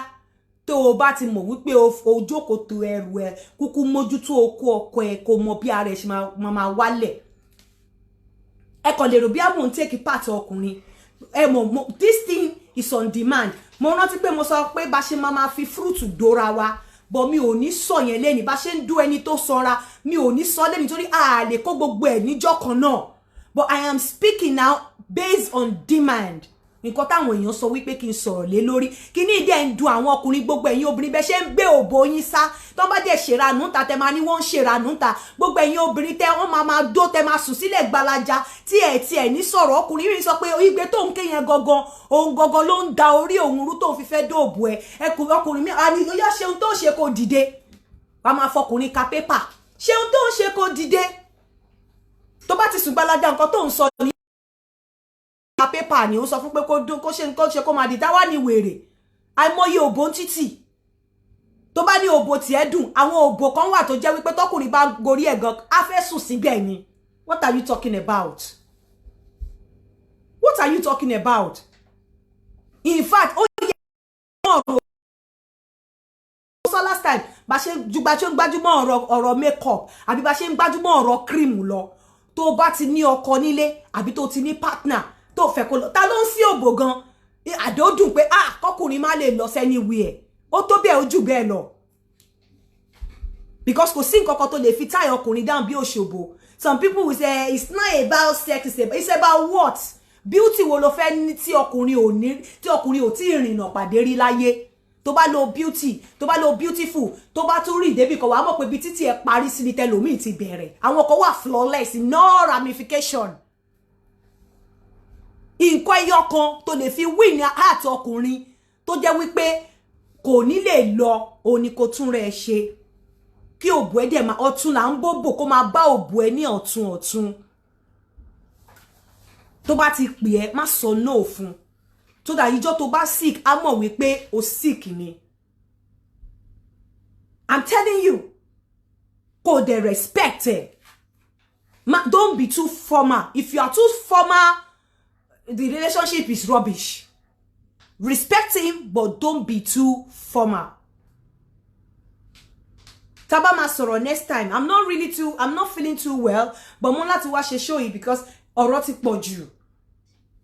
tó o bá ti mọ̀ wípé o jókòó to ẹrù ẹ, kúkú mójútó okó ọkọ ẹ, kó mọ bí ara ẹ ṣe máa wálẹ̀. Ẹ kàn lè rò bí àmọ̀ ń take part ọkùnrin. Ẹ mọ̀, this thing is on demand. Mo rántí pé mo sọ pé bá ṣe máa fi fruit dóra wa, but mi ò ní sọ yẹn lẹ́ni. Bá ṣe ń dó ẹni tó sanra, mi ò ní sọ lẹ́ni, torí a lè kó gbogbo ẹ̀ níjọ́ kan náà. But I am speaking now based on demand, nǹkan táwọn èèyàn sọ wípé kí n sọ̀rọ̀ lé lórí. Kí ní ìdẹ́ ń dun àwọn ọkùnrin. Gbogbo ẹ̀yin obìnrin, bẹ́ẹ̀ ṣe ń gbé òbò yín sá, tó bá dẹ̀ ṣèrànú ta, tẹ máa ní wọ́n ń ṣèrànú ta. Gbogbo ẹ̀yin obìnrin tẹ wọ́n máa máa dó, tẹ máa sùn sílẹ̀ gbalaja, tí ẹ̀ tí ẹ̀ ní sọ̀rọ̀, ọkùnrin yìí sọ pé igbe tó ń ké yẹn gangan, òun gangan ló ń da orí òun rú tóun fi fẹ́ dóòbò ẹ̀. Ọkùnrin mi àní ó yá, ṣeun tó ṣe kó dìde. Wàá máa fọkùnrin ka pépà. Ṣeun tó ń ṣe kó dìde. Tó bá ti sùn gbalaja, nǹkan tó ń sọ ní pépà ni ó sọ fún pé kó dún, kó ṣe nǹkan ṣe, kó máa dìde wá ní wèrè. Àìmọye òbò ń títì. Tó bá ní òbò tiẹ̀ dùn, àwọn òbò kan wà tó jẹ́ wípé tọkùnrin bá gorí ẹ̀ gan, á fẹ́ sùn síbẹ̀ ni. What are you talking about? What are you talking about? In fact, ó yẹ ọ̀rọ̀ sọ last time, bá ṣe bá ṣe ń gbájúmọ́ ọ̀rọ̀ makeup, àbí bá ṣe ń gbájúmọ́ ọ̀rọ̀ cream lọ. Tó bá ti ní ọkọ nílé, àbí tó ti ní partner tó fẹ́ kó lọ, ta ló ń sí òbò gan? Àdódùn pé, ah, kọkùnrin má lè lọ anywhere. Ó tó bẹ́ẹ̀, ó jù bẹ́ẹ̀ lọ, because kò sí nǹkan kan tó lè fi tie ọkùnrin down bí òṣòbò. Some people will say it's not about sex, it's about what? Beauty wo ló fẹ́ ní tí ọkùnrin ò ní, tí ọkùnrin ò tí ì rìnà pàdé rí láyé? Tó bá lo beauty, tó bá lo beautiful, tó bá tún rìn débi kan, wàá mọ̀ pé ibi títí ẹ parí sí ni tẹlòmíì ti bẹ̀rẹ̀. Àwọn kan wà flawless, no ramification. Nǹkan ẹyọ kan tó lè fi win heart ọkùnrin tó jẹ́ wípé kò ní lè lọ, òun ni kò tún rẹ̀ ṣe, kí òbò ẹ dẹ̀ máa ọ̀tún là ń bóbò, kó máa bá òbò ẹ ní ọ̀tún ọ̀tún. Tó bá ti pè ẹ́, má sọ no fún. Tó dà ìjọ́ tó bá sick, á mọ̀ wípé o sick ni. I'm telling you, kò dẹ̀ respect ẹ̀. Don't be too formal. If you are too formal, the relationship is rubbish. Respect him, but don't be too formal. Tá bá máa sọ̀rọ̀ next time. I'm not feeling too well, but mo láti wá ṣe show yìí because ọ̀rọ̀ ti pọ̀ jù,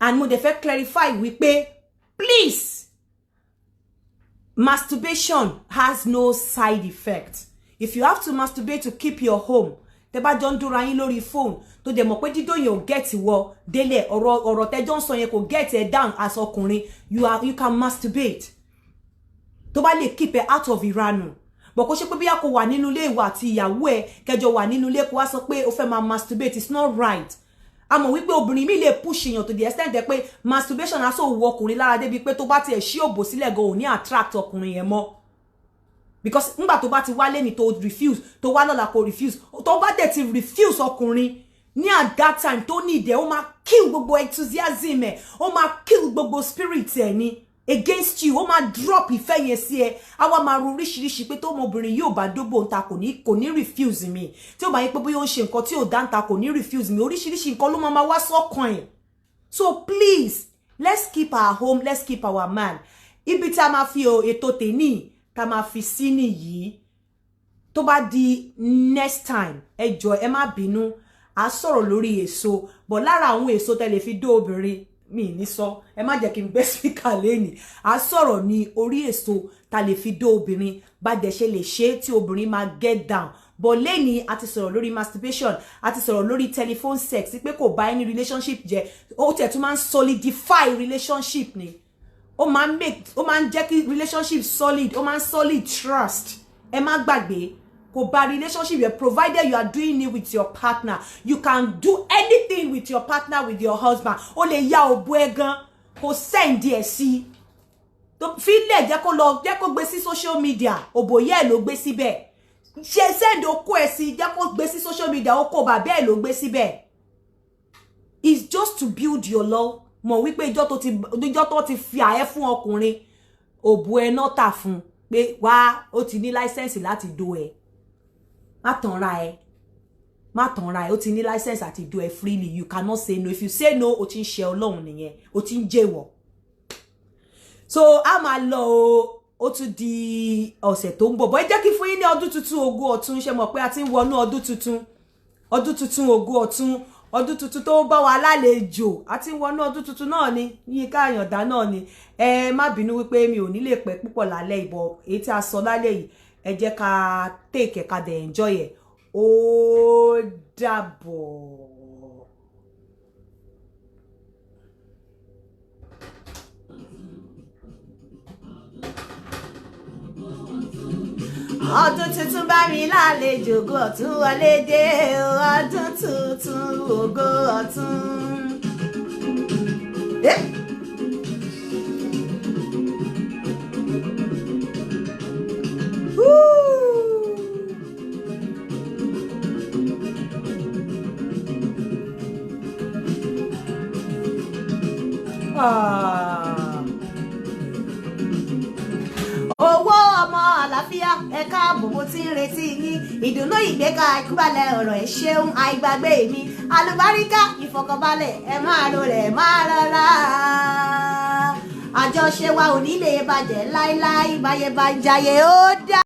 and mo dẹ̀ fẹ́ clarify wípé, please, masturbation has no side effect. If you have to masturbate to keep your home, tẹ́ bá jọ ń dúnra yín lórí phone, tó dẹ̀ mọ̀ pé dídó yẹn ò get wọ délẹ̀, ọ̀rọ̀ tẹ́jọ́ ń sọ yẹn kò get ẹ down as ọkùnrin, you can masturbate. Tó bá lè keep ẹ out of ìranù. But kó ṣe pé bíyà kó wà nínú ilé, ìwà àti ìyàwó ẹ kẹjọ wà nínú ilé, kó wá sọ pé o fẹ́ máa masturbate, it's not right. A mọ̀ wípé obìnrin mi lè push èèyàn to the extent pé masturbation á sọ wọ ọkùnrin lára débi pé tó bá tiẹ̀ ṣí òbò sílẹ̀ gan, ò ní attract ọkùnrin yẹn mọ́, because ngbà tó bá ti wálé ní tó refuse, tó wá lọ́la kó refuse, tó bá dẹ̀ ti refuse ọkùnrin ní at that time tó ní ìdẹ̀, ó máa kill gbogbo enthusiasm ẹ̀, ó máa kill gbogbo spirit ẹ̀ ni against you. Ó máa drop ìfẹ́ yẹn sí ẹ. Á wá máa ro oríṣiríṣi pé tó ọmọbìnrin yóò bá dóbò ń ta, kò ní refuse mi. Tí ó bá yẹ pé bóyá ó ń ṣe nǹkan tí ò dá ń ta, kò ní refuse mi. Oríṣiríṣi nǹkan ló máa máa wá sọ́kàn ẹ̀. So please, let's keep our home, let's keep our man. Ibi tí a máa fi ètò tèní tá máa fi sí nìyí. Tó bá di next time, ẹ jọ̀ọ́, ẹ má bínú, a sọ̀rọ̀ lórí èso bọ̀. Lára àwọn èso tẹ́ lè fi dó obìnrin, mi ní sọ, ẹ má jẹ́ kí n gbé speaker lẹ́nìí. A sọ̀rọ̀ ní orí èso tá lè fi dó obìnrin, bá dẹ̀ ṣe lè ṣe tí obìnrin máa get down. But lẹ́nìí, a ti sọ̀rọ̀ lórí masturbation, a ti sọ̀rọ̀ lórí telephone sex, pé kò bá any relationship jẹ́, ó tẹ̀ tún máa ń solidify relationship ni. Ó máa ń jẹ́ kí relationship solid, ó máa ń solid trust. Ẹ má gbàgbé, kò bà relationship yẹn, provided you are doing it with your partner. You can do anything with your partner, with your husband. Ó lè ya òbò ẹ gan, kò send ẹ sí. Tó fílẹ̀, jẹ́ kó lọ, jẹ́ kó gbé sí social media. Òbòyẹ́ ẹ̀ ló gbé síbẹ̀. Ṣe send okó ẹ̀ sí, jẹ́ kó gbé sí social media. Okó bàbá ẹ̀ ló gbé síbẹ̀. It's just to build your love. Mọ̀ wípé ìjọ tó ti fi àẹ́ fún ọkùnrin, òbò ẹ náà tà fún pé wá, ó ti ní license láti do ẹ. Má tanra ẹ, má tanra ẹ. Ó ti ní license àti do ẹ freely. You cannot say no. If you say no, o ti ń ṣe Ọlọ́run nìyẹn, o ti ń jẹ́wọ́. So a máa lọ o, ó tún di ọ̀sẹ̀ tó ń bọ̀ bọ́. Ẹ jẹ́ kí fún yín ní ọdún tuntun, ògo ọ̀tun. Ṣe mọ̀ pé a ti ń wọnú ọdún tuntun, ọdún tuntun, ògo ọ̀tun, ọdún tuntun tó bá wa lálejò. A ti ń wọnú ọdún tuntun náà ni, Yínká Àyàndá náà ni. Ẹ má bínú wípé mi ò ní lè pẹ́ púpọ̀ lálẹ́ ìbọ̀. Èyí tí a sọ lálẹ́ yìí, ẹ jẹ́ ká take ẹ̀, ká dẹ̀ enjoy ẹ̀. Ó dàbọ̀. Ọdún tuntun bá mi lálejò, ògo ọ̀tun wọlé dé. Ọdún tuntun, ògo ọ̀tun. Eh? Woo! Ah. Owó, ọmọ, àlàáfíà, ẹ káàbọ̀, mo ti ń retí yín. Ìdùnnú, ìgbéga, ìkúbalẹ̀ ọ̀rọ̀, ẹ ṣeun, àìgbàgbé mi, àlùbáríkà, ìfọ̀kànbalẹ̀, ẹ máa ro rẹ̀, máa rọra. Àjọṣe wa ò ní lè bàjẹ́ láíláí, báyé bá ń jayé ó dá.